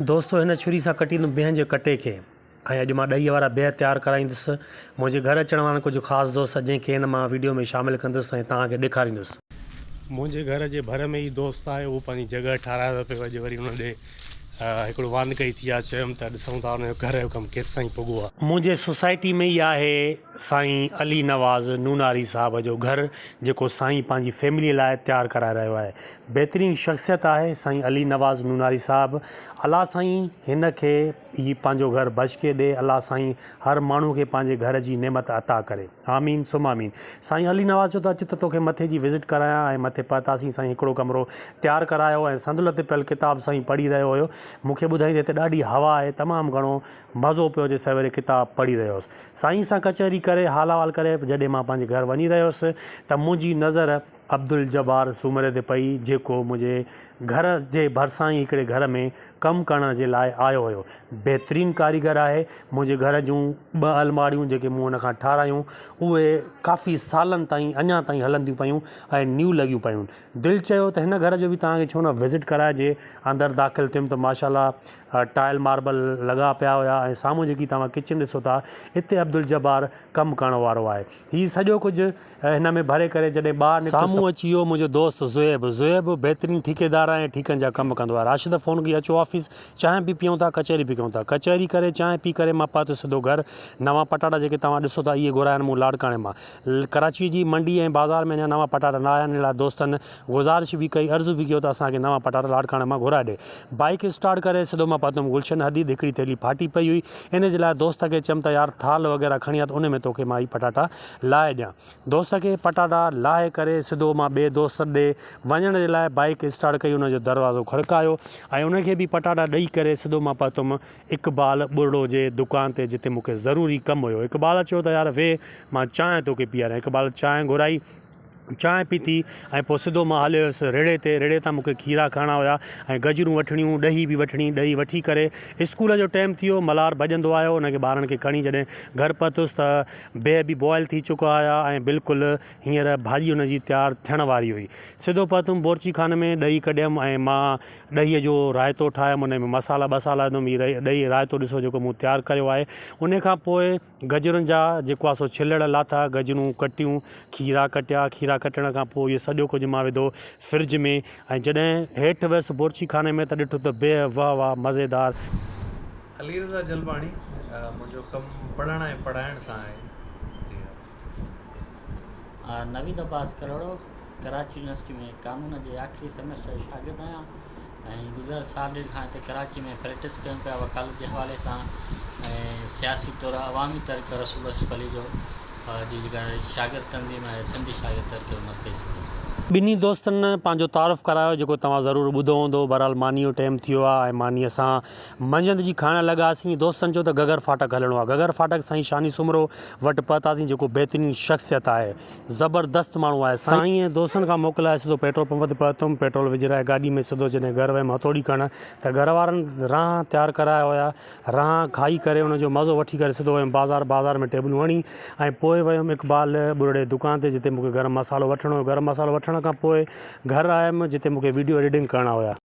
دوستو هن ڇري سان ڪٽيندم بيهن جي ڪٽي کي ۽ اڄ مان ڏهي وارا بيهه تيار ڪرائيندس منهنجي گهر اچڻ وارن ڪجهه خاص دوست جنهن کي هن مان ويڊيو ۾ شامل ڪندس ۽ توهان کي ڏيکاريندس. منهنجي گهر جي ڀر ۾ ئي دوست آهي اهو پنهنجي جڳهه ٺاراهي ٿو پيو اڄ وري ان ڏي هڪڙو واندڪائي ٿي آهي چيم ته ڏسون ٿا ان جو گهر جو ڪم ڪيستائين پڳو آهي. منهنجي سوسائٽي ۾ ئي آهي سائين علي نواز نوناري صاحب جو گهر جيڪو سائين پنهنجي فيملي لاء تيار ڪرائي رهيو آهي بهترين شخصيت آهي سائين علي نواز نوناري صاحب الله سائين هن کي هي پنهنجو گهر بشڪي ڏي الله سائين هر ماڻهو کي پنهنجي گهر جي نعمت عطا ڪري آمين ثم آمين سائين علي نواز چيو ته اچ ته توکي مٿي جي وزٽ ڪرايان ۽ مٿي پهتاسين سائين هڪڙو ڪمرو تيار ڪرايو ۽ صندل تي پيل ڪتاب سائين پڙهي رهيو هيو مون کي ٻڌائين ته هتي ڏاڍي هوا آهي تمام گهڻو مزو پيو اچي سويري ڪتاب پڙهي رهيو هوس سائين سان ڪچهري ڪري حال احوال ڪري جڏهن مان پنهنجي گهر وڃي رهيو هوس ته منهنجي نظر عبدالجبار سومري تي پئي جيڪو منهنجي گهر جي ڀرسان ئي هڪڙي گهر ۾ ڪم ڪرڻ جي لاء آيو هيو. بهترين ڪاريگر آهي. منهنجي گهر جون ٻه الماڙيون جيڪي مون هن کان ٺارايون اهي ڪافي سالن تائين اڃا تائين هلنديون پيون ۽ نيو لڳيون پيون. دل چيو ته هن گهر جو به توهان کي ڇو نه وزٽ ڪرائجي. اندر داخل ٿيم ته ماشاء الله ٽائل ماربل لڳا پيا هيا ۽ سامهون جيڪي توهان ڪچن ڏسو ٿا اتي عبدالجبار ڪم ڪرڻ وارو آهي. هي سڄو ڪجهه هن ۾ ڀري ڪري جڏهن ٻاهر نڪتس ته. سامهون اچي ويو منهنجو دوست زوهيب. زوهيب بهترين ٺيڪيدار آهي ۽ ٺيڪن جا ڪم ڪندو آهي. راشد فون ڪئي اچو آفيس چانهه پي پيئون ٿا ڪچهري به ڪيون ٿا. ڪچهري ڪري چانهه پي ڪري مان پهتس سڌو گهر. نوان پٽاٽا جيڪي توهان ڏسو ٿا اهي گهرايا آهن مون لاڙڪاڻي مان. ڪراچيء جي منڊي ۽ بازار ۾ اڃا نوان پٽاٽا نه آيا آهن ان لاء دوستن گذارش به ڪئي عرض به ڪيو ته اسان کي نوان پٽاٽا لاڙڪاڻي مان گهرائي ڏي. بائيڪ اسٽارٽ ڪري سڌو مان پهتم گلشن حديد هڪڙي ٿيلهي ڦاٽي پئي هئي ان جي لاء دوست کي چيم ته يار ٿالهه وغيره کڻي آ ته ان ۾ توکي مان هي پٽاٽا لاهي ڏيان. دوست کي پٽاٽا لاهي ڪري سڌو مان ٻئي دوست ڏي وڃڻ جي لاء بائيڪ اسٽارٽ ڪئي ان جو دروازو کڙڪايو ۽ ان کي به پٽاٽا ڏئي ڪري سڌو مان پهتم اقبال ٻرڙو جي دڪان تي جتي مون کي ضروري ڪم هيو. اقبال چيو ته يار ويهه مان چانهه توکي پياريان. اقبال چانهه گهرائي. چانهه پيتي ۽ پوء سڌو مان هليو ويس ريڙهي تي، ريڙهي تان مون کي کيرا کڻڻا هيا ۽ گجرون وٺڻيون، ڏهي به وٺڻي، ڏهي وٺي ڪري اسڪول جو ٽيم ٿي ويو، ملهار ڀڄندو آيو، ان کي ٻارن کي کڻي جڏهن گهر پهتس ته بيهه به بوائل ٿي چڪا هيا ۽ بلڪل هينئر ڀاڄي ان جي تيار ٿيڻ واري هئي. سڌو پهتم بورچي خاني ۾ ڏهي ڪڍيم ۽ مان ڏهي جو رائتو ٺاهيم، ان ۾ مصالحا ٻسالا وڌم، هي ڏهي رائتو ڏسو جيڪو مون تيار ڪيو آهي، ان کان پوء. گجرن جا جيڪو آ سو ڇلڙ لاٿا، گجرون ڪٽيون، کيرا ڪٽيا، کيرا ڪٽڻ کان پوء اهو سڄو ڪجهه مان وڌو فرج ۾ ۽ جڏهن هيٺ ويس بورچي خاني ۾ ته ڏٺو ته بيهه واهه واهه مزيدار. علي رضا جلباڻي، منهنجو ڪم پڙهڻ ۽ پڙهائڻ سان آهي. جي ها. نويد عباس ڪلهوڙو، ڪراچي يونيورسٽي ۾ قانون جي آخري سيمسٽر جو شاگرد آهيان. ۽ گذريل سال ڏيڍ کان هتي ڪراچي ۾ پريڪٽس ڪيون پيا وڪالت جي حوالي سان ۽ سياسي طور عوامي تحريڪ رسول بخش پليجو جي جيڪا شاگرد تنظيم آهي سنڌي شاگرد تحريڪ جو مرڪزي صدر. ٻنهي دوستن پنهنجو تعارف ڪرايو جيڪو توهان ضرور ٻڌو هوندو بهرحال ماني جو ٽيم ٿي ويو آهي ۽ ماني اسان منجهند جي کائڻ لڳاسين دوستن چيو ته گهگهر ڦاٽڪ هلڻو آهي گهگهر ڦاٽڪ سائين شاني سومرو وٽ پهتاسين جيڪو بهترين شخصيت آهي زبردست ماڻهو آهي سائين. سائين ۽ دوستن کان موڪلائي سڌو پيٽرول پمپ تي پهتم، پيٽرول وجهرائي گاڏي ۾ سڌو جڏهن گهر ويم هٿوڙي کڻڻ ته گهر وارن رانهه تيار ڪرايا هيا، رانهه کائي ڪري ان جو مزو وٺي ڪري سڌو ويم بازار، بازار ۾ ٽيبلون هڻي ۽ پوء ويم اقبال ٻرڙي دڪان تي جتي مون کي گرم مصالحو وٺڻو هيو، گرم مصالحو وٺڻ کان پوء گهر آيم جتي مون کي ويڊيو ايڊيٽنگ ڪرڻا هيا.